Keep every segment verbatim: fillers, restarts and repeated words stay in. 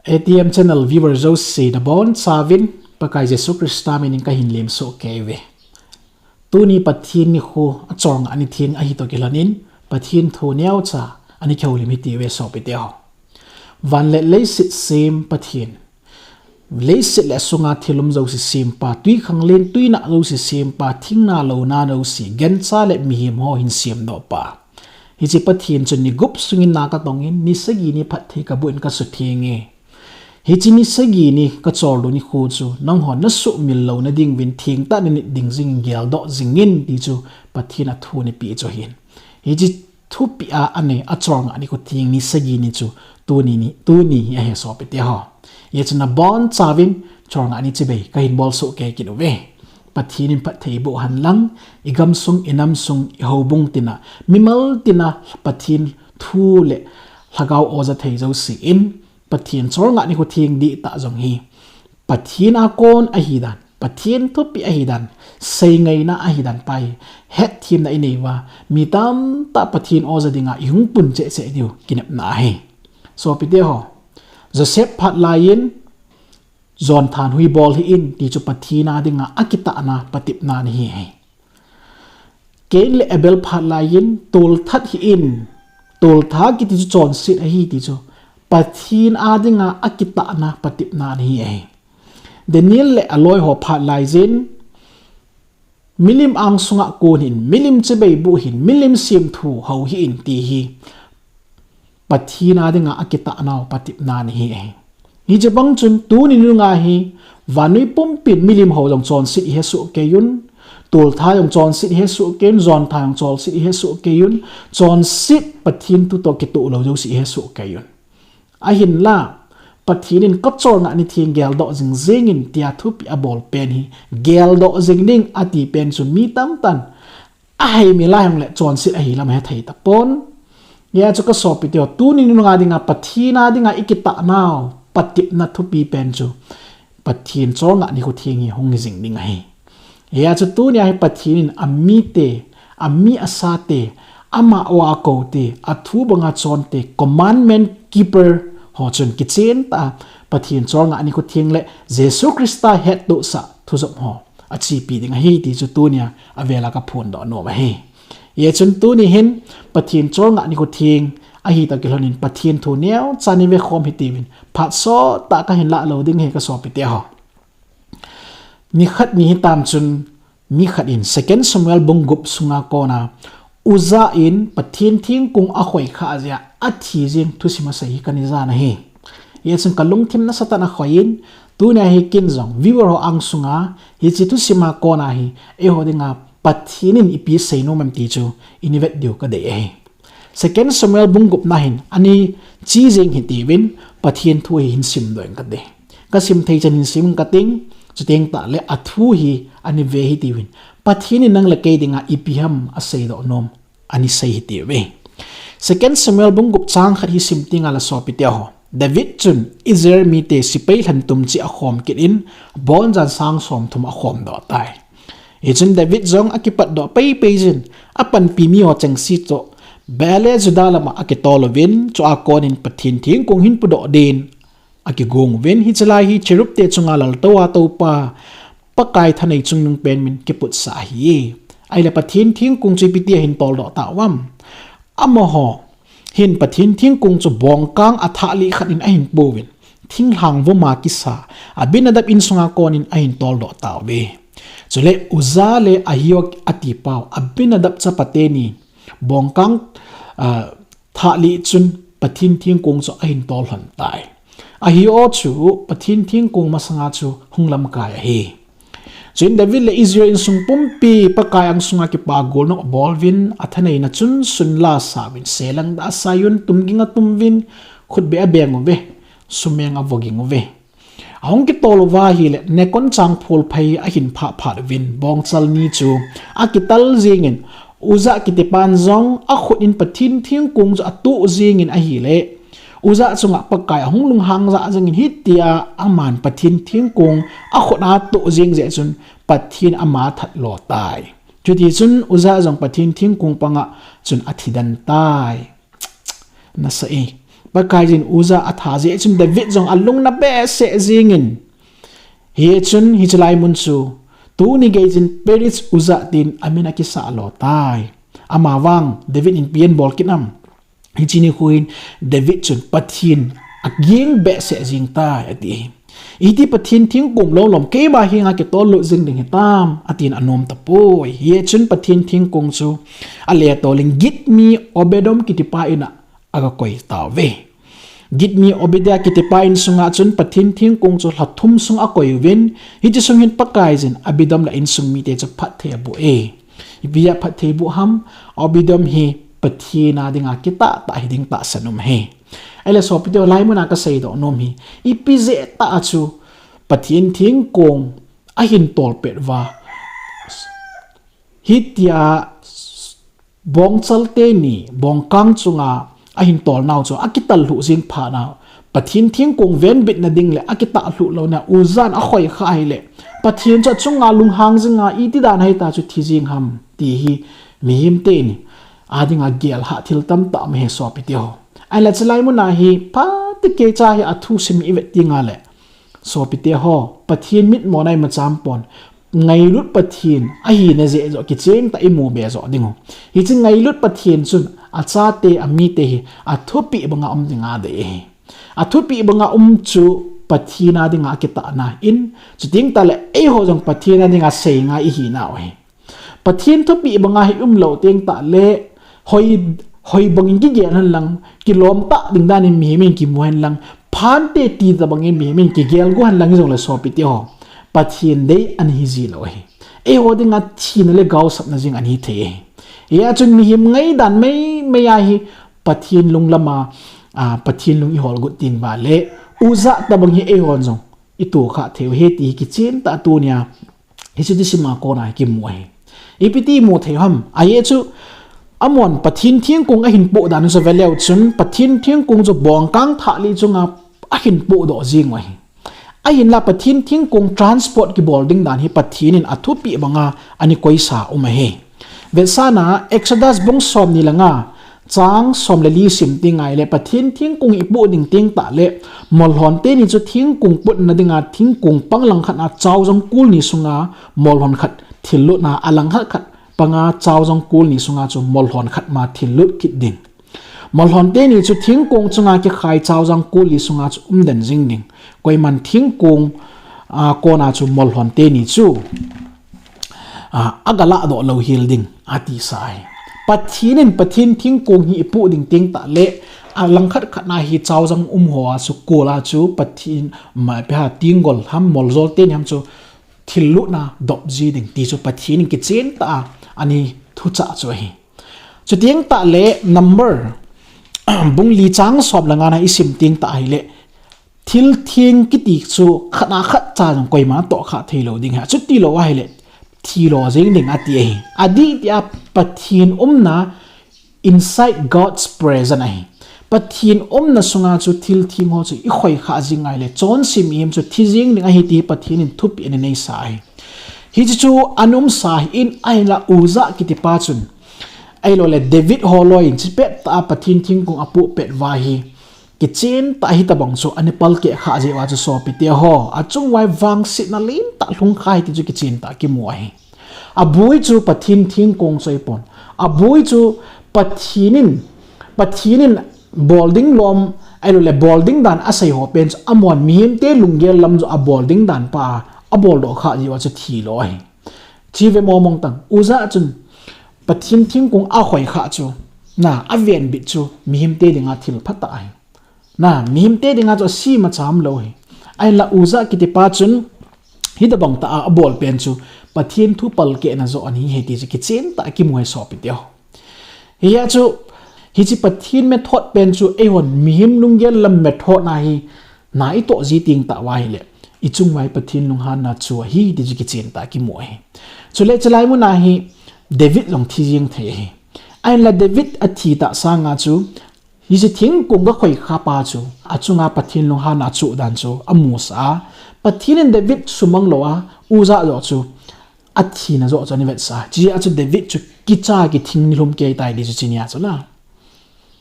A T M channel viewer jouse nabonchauvin Pakai Jesu Christa minin kahin lemsoh kei uve. Tuni Pathen nikho acholngah ni theng ahi toh kilhonin Pathen thu neocha ana kihoulim hite uve sopite ho. Van le leiset sem Pathen. Leiset le asunga thil um jouse sempa, twikhanglen le tuinah jouse sempa, thingna le louna jouse, gancha le mihem ho hin semdohpa. Hiche Pathen chun ni gup sungin na katongin, ni sagi ni phatthei kaboh in kasutheng e. Hiche ni sagi ni kacholdo nikho chu, nanghon nasuhmil louna dinguvin thengtah in nanit ding jingin geldoh jingin ti chu Pathen in athu anapeh chu ahin. Hiche thupeh a anei acholngah nikho theng ni sagi ni chu tuni ni, tuni hi ahi sopite ho. Hijeh chun nabonchauvin cholngah ni chibai kahin bolsoh kei kit uve. Pathen in phatthei eiboh hen lang, igamsung, inamsung, ihoubung tina, mimal tina Pathen thu le lhagao oja thei jouse in, Pathen cholngah nikho theng dihtah jong hi Pathen a kon ahidan, Pathen thupeh ahidan, seingaina ahidan pa hi hetthemna inei uva, mi tamtah Pathen oja dinga ihung pun cheh cheh diu kinepna ahi. Sopite ho, Joseph phat laiyin, Jonathan hui bol hih in ti chu Pathen a dinga akitahna, patepna ana hi ahi. Cain le Abel phat laiyin, tolthat hih in, tolthat kiti chu chonset ahi ti chu Pathen a dinga akitahna, patepna ana hi ahi. Daniel le aloi ho phat laiyin, milim angsunga kon hih in, milim chibai boh hih in, milim semthu hou hih in ti hi Pathen a dinga akitahnau, patepna ana hi ahi. Hiche bang chun tuni nunga hi vannoi pumpin milim hou jong chonset ihesoh kei un, tolthat jong chonset ihesoh kei un, Jonathan jong chonset ihesoh kei un, chonset Pathen thu toh kitoh lou jouse ihesoh kei un. Ahinla, Pathen in kacholngah ni theng geldoh jing jengin tia thupeh abol pen hi, geldoh jing ding ati pen chu mi tamtah in aheimi lai hung le chonset ahi lam hethei tapon. Hijeh chun kasopite ho, tuni nunga dinga Pathen a dinga ikitahnau, patepna thupi pen chu Pathen cholngah nikho theng hi hung hi jing ding ahi. Hijeh chun tunia hi Pathen in amite, ami asate, ama o a koute, athu banga chonte, commandment keeper ho chun kichen tah a Pathen cholngah nikho theng le Jesu Christa hettohsah thujop ho achepi ding ahi ti chu tunia avela kaphondoh nom ahi. Hijeh chun tuni hin Pathen cholngah nikho theng ahi toh kilhonin Pathen thu neocha ive khom hitiuvin, phat sottah kahin lah lou ding ahi kasopite ho. Nikhat ni hitam chun, mi khat in Second Samuel bung gup sunga kona, Uzzah in Pathen thingkong akhoi khah jeh a athi jeng thusim asei hi kana jan ahi. Hijeh chun kalungthim nasatah in akhoi in, tunia hi ken jong viewer ho angsunga hiche thusim a kona hi eiho dinga Pathen in ipi asei nom em ti chu ina vet diu kadei ahi. Second Samuel bung gupna hin ana che jeng hitiuvin, Pathen thu hi hin simdoh inge kati. Kasim thei chan hin sim inge kating, chuteng tahle athu hi ana ve hitiuvin, Pathen in nang le kei dinga ipi ham aseidoh nom ana sei hitiuve. Second Samuel bung gup chang khat hi sim tengle sopite ho, David chun Israel mite sepai lhantum cheh akhom kit in, bonjan sang somthum akhomdoh tai. Hichun David jong akipatdoh peipei jin, apanpi mi ho chengse toh, Baale Juda lama akitol uvin, chua konin Pathen thingkong hin pudoh din akigong uvin, hiche lai hi cherubte chunga laltoa toupa, Pakai thanei chungnung pen min kiputsah ahi. Ahile Pathen thingkong chu ipi tia hin toldoh tauvam? Amaho hin Pathen thingkong chu bongkang athah lih khat in ahin pouvin, thinglhang voma kisa Abinadab insunga konin ahin toldoh tauve. Chule Uzzah le Ahio atipau Abinadab chapate ni bongkang, ah, thah lih chun Pathen thingkong chu ahin tol lhon tai. Ahio chu Pathen thingkong masanga chu hung lamkai ahi. Chuin David le Israel insung pumpi Pakai angsunga kipa golnop abol uvin, athaneina chun sun la asa uvin, selang da asa uvin, tumging atum uvin, khutbeh abeng uve, sumeng avoging uve. Ahung kitol uva ahile, nekon chang phul phei ahin phah phat uvin, bongchal ni chu akital jingin, Uzzah kitipan jong akhut in Pathen thingkong chu atoh jingin ahile, Uzzah chunga Pakai ahung lunghang jah jingin, hitia aman Pathen thingkong akhut a atoh jing jeh chun Pathen ama athat lo tai. Chutichun Uzzah jong Pathen thingkong panga chun athi den tai. Nasa e. Pakaiyin Uzzah atha jeh chun David jong alung ana behseh jingin, hichun hiche lai mun chu tuni geiyin Perez Uzzah tin amin akisah lo tai. Amavang David in ipi abol kit em? Hiche nikho hin David chun Pathen aging behseh jing tai ati. Iti Pathen thingkong lom lom keima henga kitol lut jing ding hitam atin anom tapoi. Hichun Pathen thingkong chu aletol in Gidmi Obed-edom kitipa in'a aga koi tauve. Gidmi Obed-edom kitipa insunga chun Pathen thingkong chu lha thum sung akoi uvin, hiche sung hin Pakaiyin Obed-edom le insung mite chu phatthei aboh e. Ipi a phatthei aboh ham? Obed-edom hi Pathen a dinga kitah tah hiding tahsan um ahi. Ahile sopite, lai muna kasei doh nom hi, ipi jeh tah a chu Pathen thingkong ahin tol pet uva, hitia bongchal teni bongkang chunga ahin tol nau chu akitah lhuh jing phat na, Pathen thingkong venbitna ding le akitah lhuh louna Uzzah in akhoi kha ahile, Pathen chu achunga lunghang jinga iti dan a hitia chu thi jing ham ti hi mihem teni adinga gel hah thil tamtah um ahi sopite ho. Ahile chulai muna hi phatecha hi athusim ivet tengle, sopite ho, Pathen mitmona imacha aumpon. Ngailut Pathen ahina jeh joh kichentah a imu be joh ding u. Hiche ngailut Pathen chun achate amite hi athupeh banga um dinga adei ahi. Athupeh banga um chu Pathen a dinga akitahna in, chuteng tahle eiho jong Pathen a dinga seingai ihinau ahi. Pathen thupeh banga hi umlou teng tahle hoi, hoi bangin kigel hen lang, kilom tah ding danin mihem in kimu hen lang, phante tita bangin mihem in kigel gu hen lang hijongle sopite ho, Pathen dei ana hiji lou ahi. Eiho dinga thina le gaosapna jeng ana hithei ahi. Hijeh chun mihem ngaidan meimei a hi Pathen lunglam a, a, Pathen lung ihol got teng uva le, Uzzah tobang hi eihon jong itoh khah thei u ahi ti hi kichentah a tunia hiche thusim a kona hi kimu ahi. Ipi ti imu thei u ham? Ajeh chu amahon Pathen thingkong ahin poh dan chu veleu chun Pathen thingkong chu bongkang thah li chunga ahin podoh jing u ahi. Ahinla Pathen thingkong transport kibol ding dan hi Pathen in athupeh banga ana koisa um ahi. Vetsahna Exodus bung somni le nga, chang som le li sim teng ahile Pathen thingkong ipoh ding teng tahle, mollhon teni chu thingkong potna dinga thingkong pang langkhat a chaojang kul ni sunga mollhon khat thil lutna, alangkhat khat panga chaojang kul ni sunga chu mollhon khat ma thil lut kit ding. Mollhon teni chu thingkong chunga kikhai chaojang kul ni sunga chu umden jing ding. Koiman thingkong, a, kona chu mollhon teni chu, a, aga lahdoh lou hel ding atisa ahi. Pathen in Pathen thingkong hi ipoh ding teng tahle, alangkhat khat na hi chaojang um hoa chu kol a chu Pathen, ma, ipi ham, tenggol ham, moljol teni ham chu thil lutna dop ji ding ti chu Pathen in kichentah a ana thuchah chu ahi. Chuteng tahle Number bung li chang som le nga na isim teng tah ahile, thil theng kiti chu khat a khat cha jong koima tohkhah thei lou ding ahi. Chuti lou ahile, thilo jeng ding ati ahi. Adih tia Pathen umna inside God's presence ahi. Pathen umna sunga chu thil theng ho chu ikhoi khah jing ahile, chonse mihem chu thi jeng ding ahi ti Pathen in thupeh ana neisa ahi. Hiche chu ana umsa ahin, ahinla Uzzah kitipa chun, ahiloule David ho loi in hiche pettah a Pathen thingkong apoh pet uva hi, kichentah a hitobang chu ana palkeh khah jeh uva chu sopite ho, achung uva hi vangsetna lentah lhung kha ahi ti chu kichentah a kimu ahi. Aboi chu Pathen thingkong chu ahipon. Aboi chu Pathen in, Pathen in bol ding lom, ahiloule bol ding dan asei ho pen chu amahon mihemte lunggel lam joh a bol ding dan pa a, abol doh khah jeh uva chu thilo ahi. Hiche ve mong mong tang, Uzzah chun Pathen thingkong akhoi khah chu, na, avenbit chu mihemte dinga thil phatah ahi. Na, mihemte dinga chu asem a cham lou ahi. Ahinla Uzzah kitipa chun hitobang tah a abol pen chu Pathen thu palkehna joh ana hi ahi ti chu kichentah a kimu ahi sopite ho. Hijeh chun hiche Pathen method pen chu eihon mihem lunggel lam method na hi na itoh ji teng tah uva ahile, ichung uva hi Pathen lunghanna chu ahi ti chu kichentah a kimu ahi. Chule chulai muna hi David jong thi jeng thei ahi. Ahinla David athi tah sanga chu, hiche thingkong ga khoi kha pa chu, achunga Pathen lunghanna achoh dan chu amusah a, Pathen in David sumang lou a, Uzzah joh chu athina joh chu ana vetsah a. Hichea chu David chu kicha kithing nilhum kei tai ti chu hiche nia chu na.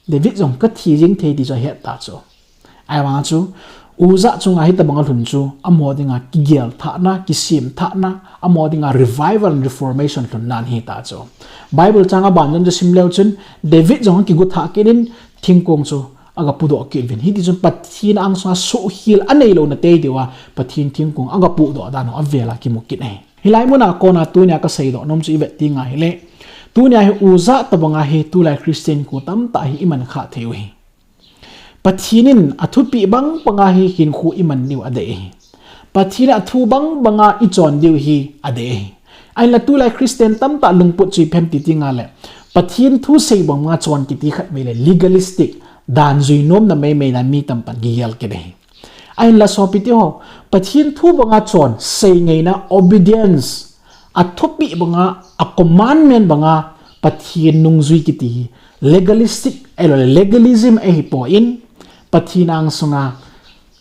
David jong ka thi jing thei ti chu ahet ta chu. Ahivang chu, Uzzah chunga hitabang alhun chu, amaho dinga kigel thahna, kisem thahna, amaho dinga revival and reformation lhunna ahi ta chu. Bible chang aban jong chu sim leu chun, David jong akigu thah kit in, thingkong chu aga pudoh kit uvin. Hiti chun Pathen angsunga suhkhel anei louna tei diuva, Pathen thingkong aga pudoh dan u avel a kimu kit ahi. Hilai muna kona tunia ka seidoh nom chu i vet ding ahile, tunia hi Uzzah tabanga hi tulai Christian kho tamtah hi i man kha thei u ahi. Pathen in a thupeh bang banga hi hinkho i man diu adei ahi. Pathen in a thu bang banga i chon diu hi adei ahi. Ahinla tulai Christian tamtah lungput chu ipi ham ti ding ahile, Pathen thu sei bang banga chon kiti khatvei le legalistic, dan jui nomna meimei dan mi tamtah in kigel kit ahi. Ahinla sopite ho, Pathen thu banga chon, sei ngaina, obedience, a thupeh banga, a commandment banga, Pathen nungjui kiti hi legalistic, ahilou le legalism ahipon, Pathen angsunga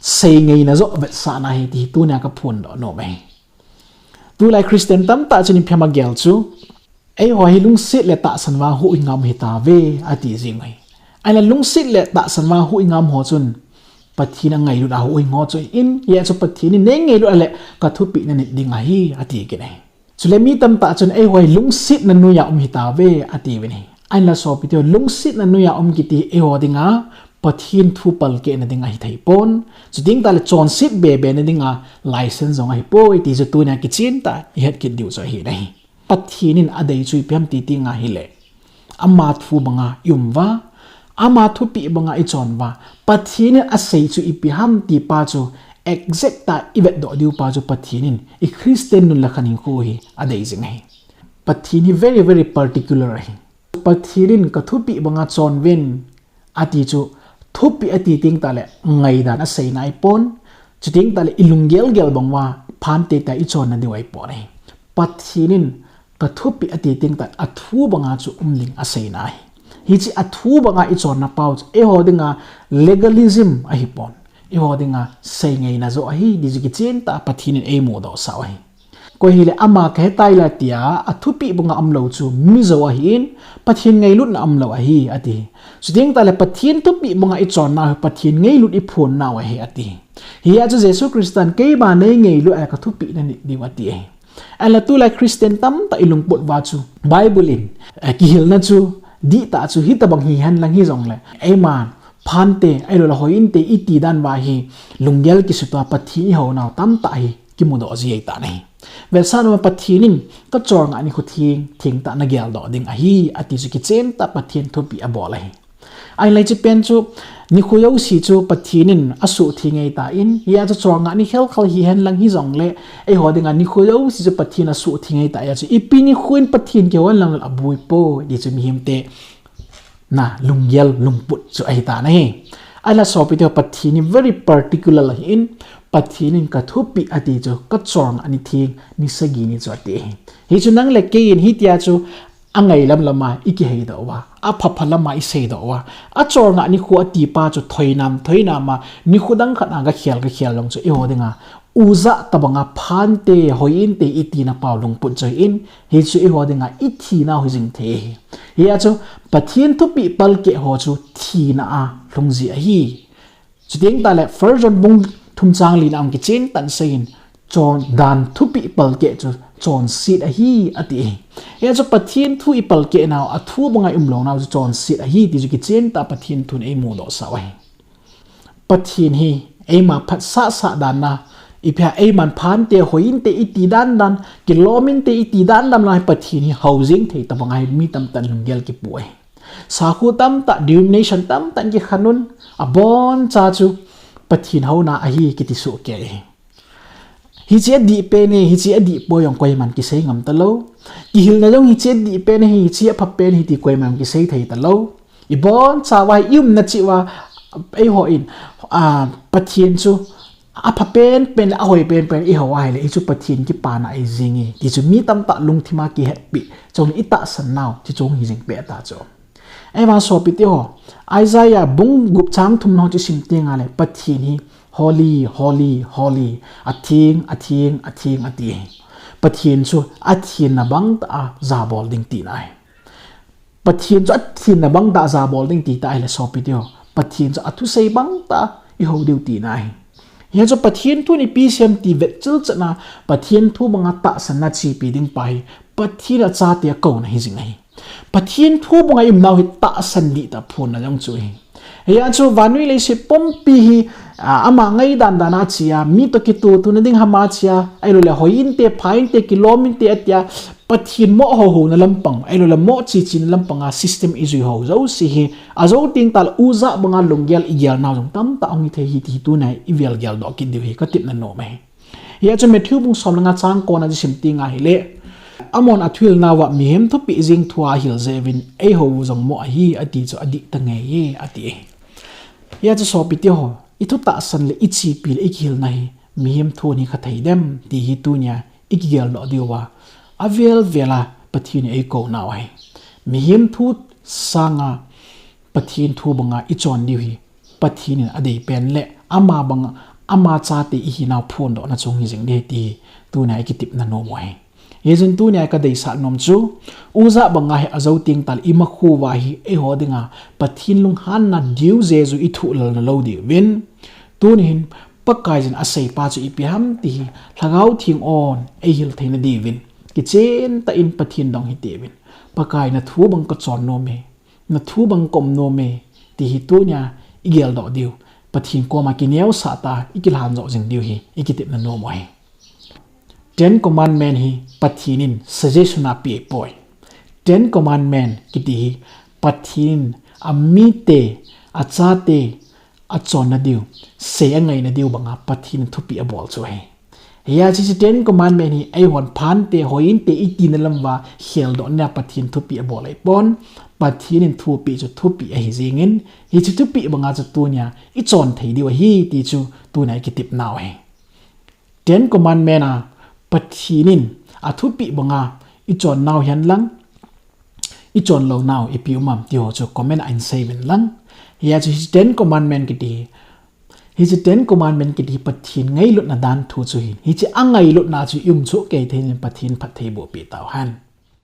sei ngaina joh vetsahna ahi ti hi tunia ka phondoh nom ahi. Tulai Christian tamtah chun ipi ham agel chu, eiho hi lungset le tahsan vang huhhing a um hitauve, ati jing u ahi. Ahinla lungset le tahsan vang huhhing a um ho chun, Pathen angailut a huhhing ho chu ahin, hijeh chun Pathen in nei ngailut a le ka thupeh nanit ding ahi, ati kit ahi. Chule mi tamtah chun eiho hi lungsetna noiya um hitauve, ati uvin ahi. Ahinla sopite ho, lungsetna noiya um kiti hi eiho dinga Pathen thu palkehna ding ahi thei pon. Chuteng tahle chonset bebe na dinga license jong ahipoi ti chu tunia kichen tah a i het kit diu chu ahi nahi. Pathen in adei chu ipi ham ti ding ahile, ama thu banga i um uva, ama thupeh banga i chon uva, Pathen in asei chu ipi ham ti pa chu exact tah a i vetdoh diu pa chu Pathen in i Christian nun le khan hinkho hi adei jing ahi. Pathen hi very, very particular ahi. Pathen in ka thupeh banga chon uvin ati chu, thupeh ati teng tahle ngaidan aseina ahipon, chuteng tahle i lunggel gel bang uva phante tah a i chonna diu ahipon ahi. Pathen in ka thupeh ati teng tahle a thu banga chu um ding aseina ahi. Hiche a thu banga i chonna pau chu eiho dinga legalism ahipon, eiho dinga sei ngaina joh ahi ti chu kichen tah a Pathen in eimudoh sah u ahi. Koi hile ama kahe tai la tia a thupeh banga umlou chu mijou ahin, Pathen ngailutna umlou ahi ati. Chuteng tahle Pathen thupeh banga i chonna hi Pathen ngailut i phonnau ahi ati. Hijeh chun Jesu Christan keima nei ngailut a ka thupeh nanit diu ati ahi. Ahinla tulai Christian tamtah i lungput uva chu Bible in, eh, kihilna chu dihtah chu hitabang hihen lang hijongle, eima phante, ahilou le hoi inte i ti dan uva hi lunggel kisutoh a Pathen i hounau tamtah hi kimudoh ji ahitan ahi. Vetsahna a Pathen in ka cholngah nikho theng, thengtah a nageldoh ding ahi, ati chu kichen tah a Pathen thupeh abol ahi. Ahinla hiche pen chu nikho jouse chu Pathen in asuhtheng ahitan, hijeh chun cholngah ni khelkhel hihen lang hijongle, eiho dinga nikho jouse chu Pathen in asuhtheng ahitan, hijeh chun ipi nikho in Pathen kihou henlang le aboi poi ti chu mihemte na lunggel lungput chu ahitan ahi. Ahinla sopite ho, Pathen hi very particular ahin, Pathen in ka thupeh ati chu ka cholngah ni theng, ni sagi ni chu ati ahi. Hichu nang le kei in hitia chu angai lam lama i kiheidoh uva, aphapha lama i seidoh uva, acholngah nikho ati pa chu thoinam thoinam a nikho dang khat a gakhel gakhel jong chu eiho dinga Uzzah tabanga phante hoi inte i tina pau lungput chu ahin, hichu eiho dinga i thinau hijing thei ahi. Hijeh chun Pathen thupeh palkeh ho chu thina a lhung ji ahi. Chuteng tahle First John bung thum chang lina a kichen tah in aseiyin, chon dan thupeh palkeh chu chonset ahi ati ahi. Hijeh chun Pathen thu i palkeh nau, a thu banga i umlou nau chu chonset ahi ti chu kichen tah a Pathen thun eimudoh sah u ahi. Pathen hi eima phatsah sah dan a, ipi ham eiman phante hoi inte i ti dan dan, kilom inte i ti dan dan a hi Pathen hi hou jing thei tabang ahi, mi tamtah in lunggel kipu ahi. Sakhu tamtah, denomination tamtah in kikhen un, aboncha chu Pathen houna ahi kiti sohkei ahi. Hiche adih pen ahi, hiche adih poi jong koiman kisei ngam talou. Kihilna jong hiche adih pen ahi, hiche apha pen ahi ti koiman kisei thei talou. Iboncha uva hi i umna cheh uva, eiho in, a, Pathen chu apha penpen le ahoi penpen i hou ahile, hichu Pathen kipana ahi jing e ti chu mi tamtah lungthim a kihetpi, chule i tahsan nau, chuche chu hijing peh tah chu. Ahivang sopite ho, Isaiah bung gup chang thum na ho chu sim teng le, Pathen hi holy, holy, holy, atheng, atheng, atheng ati ahi. Pathen chu athenna bang tah a jabol ding tina ahi. Pathen chu athenna bang tah a jabol ding ti ta ahile sopi teho, Pathen chu athusei bang tah a ihou diu tina ahi. Hiche chu Pathen thu in ipi asei em ti vetchil chan a, Pathen thu banga tahsanna chepi ding pa hi Pathen achate akouna hijing ahi. Pathen thu banga i-umnau hi tahsan dihtah phonna jong chu ahi. Hijeh chun vannoi leiset pumpi hi, a, ama ngaidan dan a achea, mi toh kitotona ding ham achea, ahilouleh hoi inte, pha inte, kilom inte atia, Pathen mo houna lampang, ahilouleh mo chechena lampanga system ijui ho jouse hi, ajou teng tah le ujah banga lunggel igelnau jong tamtah hung hithei ahi ti hi tunia ivel geldoh kit diu hi katepna nom ahi. Hijeh chun Matthew bung som le nga chang kona chu isim teng ahile, amahon athuhilnauva mihem thupeh jeng thua ahil jeh uvin, eihou u jong mo ahi ati chu adih tangeiye ati. Hijeh chun sopi teho, ithutahsan le ichepi le ikihilna hi mihem thu in hi kha thei dem ti hi tunia ikigeldoh diuva, avel vel a Pathen in eikounau ahi. Mihem thu sanga Pathen thu banga ichon diu hi Pathen in adeipen le ama banga, ama chate ihinau phondohna chung hijing ding ahi ti hi tunia ikitepna nom u ahi. Hijeh chun tunia kadeisah nom chu, ujah banga hi ajou teng tah le imakhouva hi eiho dinga Pathen lunghanna diu Jesu ithuhlalna lou diuvin, tuni hin Pakaiyin aseipa chu ipi ham ti hi Lhagao Theng hon eihil theina diuvin, kichen tah in Pathen dong hitiuvin, Pakai nathu bang kachon nome, nathu bang kaum nome ti hi tunia igeldoh diu, Pathen koma kineosah tah a ikilhan joh jing diu hi ikitepna nom u ahi. Ten Commandment hi Pathen in suggestion apeh ahipoi. Ten Commandment kiti hi Pathen in amite, achate achonna diu, sei angaina diu banga Pathen in thupeh abol chu ahi. Hijeh chun hiche Ten Commandment hi eihon pha inte, hoi inte itina lam uva kheldohna Pathen thupeh abol ahipon, Pathen in thupeh chu thupeh ahi jengin, hiche thupeh banga chu tunia ichon thei diu ahi ti chu tunia ikitepnau ahi. Ten Commandment a Pathen in athupeh banga ichonnau hihen lang, ichon lounau ipi um am ti ho chu comment a hin seiuvin lang. Hijeh chun hiche Ten Commandment kiti hi, hiche Ten Commandment kiti hi Pathen ngailutna dan thu chu ahin, hiche angailutna chu i-um soh kei thei in Pathen phatthei boh peh tauhen.